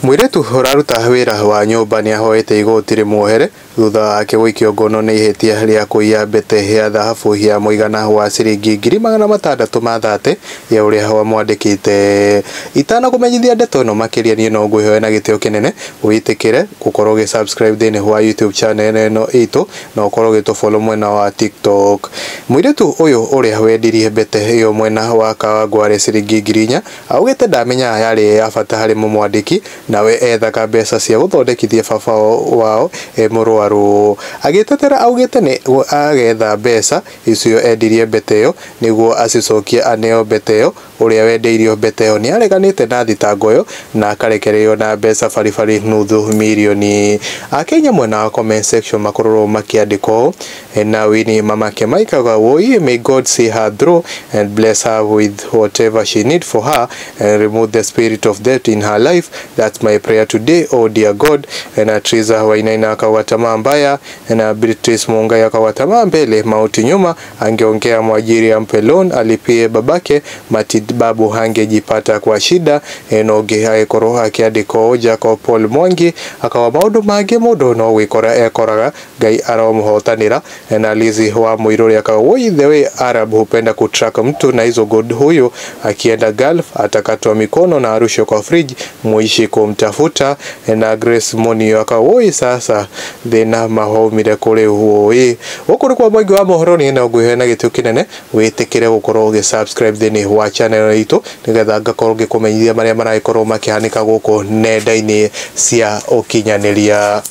Mũirĩtu ũraruta wĩra wa nyũmba nĩahoete igoti rĩmuohere thutha wake gũikio ngono nĩ ihĩtia rĩa kũiya mbete ya thahabu ya mũigana wa ciringi 630,000 ya ũrĩa wamwandĩkĩte. Itanakũmenyithia ndeto ĩno makĩria niĩ no ngwĩhoe na gĩtĩo kĩnene wĩtĩkĩre gũkorwo ũgĩ subscribe thĩinĩ wa YouTube channel ĩno itũ na ũkorwo ũgĩtũ follow mwena wa TikTok. Mũirĩtu ũyũ ũrĩa wendirie mbete ĩyo mwena wa Kawangware ciringi 4,000 augĩte ndamenyaga yarĩ ya bata harĩ mũmwandĩki nawe ethaga mbeca cia gũthondekithia baba wao e mũrwaru. Agĩtetera augĩte nĩ agetha mbeca icio endirie mbete ĩyo nĩguo acicokie aneo mbete ĩyo. Ũrĩa wendeirio mbete ĩyo nĩareganĩte na thitango ĩyo na akarekererio na mbeca baribari nuthu mirioni. Akenya mwena wa comment section makorwo makĩandĩka ũũ na Winnie mamake Mike auga woi, may God see her through and bless her with whatever she need for her and remove the spirit of death in her life. That's my prayer today, oh dear God. Na Triza Wainaina akauga tamaa mbaya, na Beatrice Mungai akauga tamaa mbele mauti nyuma, angeongea mwajiri ampe loan alipie babake matibabu hangejipata kwa shida. Enoge agĩkorwo akĩandĩka ũũ. Jacob Paul Mwangi akawa maũndũ mangĩ mũndũ no gwĩkora ekoraga, Ngai aromuhotanĩra. Na Lizi wa Muiruri akawa woi, the way Arab hupenda kutrack mtu na hizo gold, huyu akienda Gulf atakatwa mikono na arushwe kwa fridge muishi kumtafuta. Na Grace Monio akawa woi, sasa thĩna mahoumire kũrĩ woi. Gũkũ nĩ kwa mũingĩ wa mohoro, niĩ no ngwĩhoe na gĩtĩo kĩnene wĩtĩkĩre gũkorwo ũgĩ subscribe thĩinĩ wa channel itũ nĩgetha ngakorwo ngĩkũmenyithia marĩa maragĩkorwo makĩhanĩka gũkũ nenda-inĩ cia ũkinyanĩria.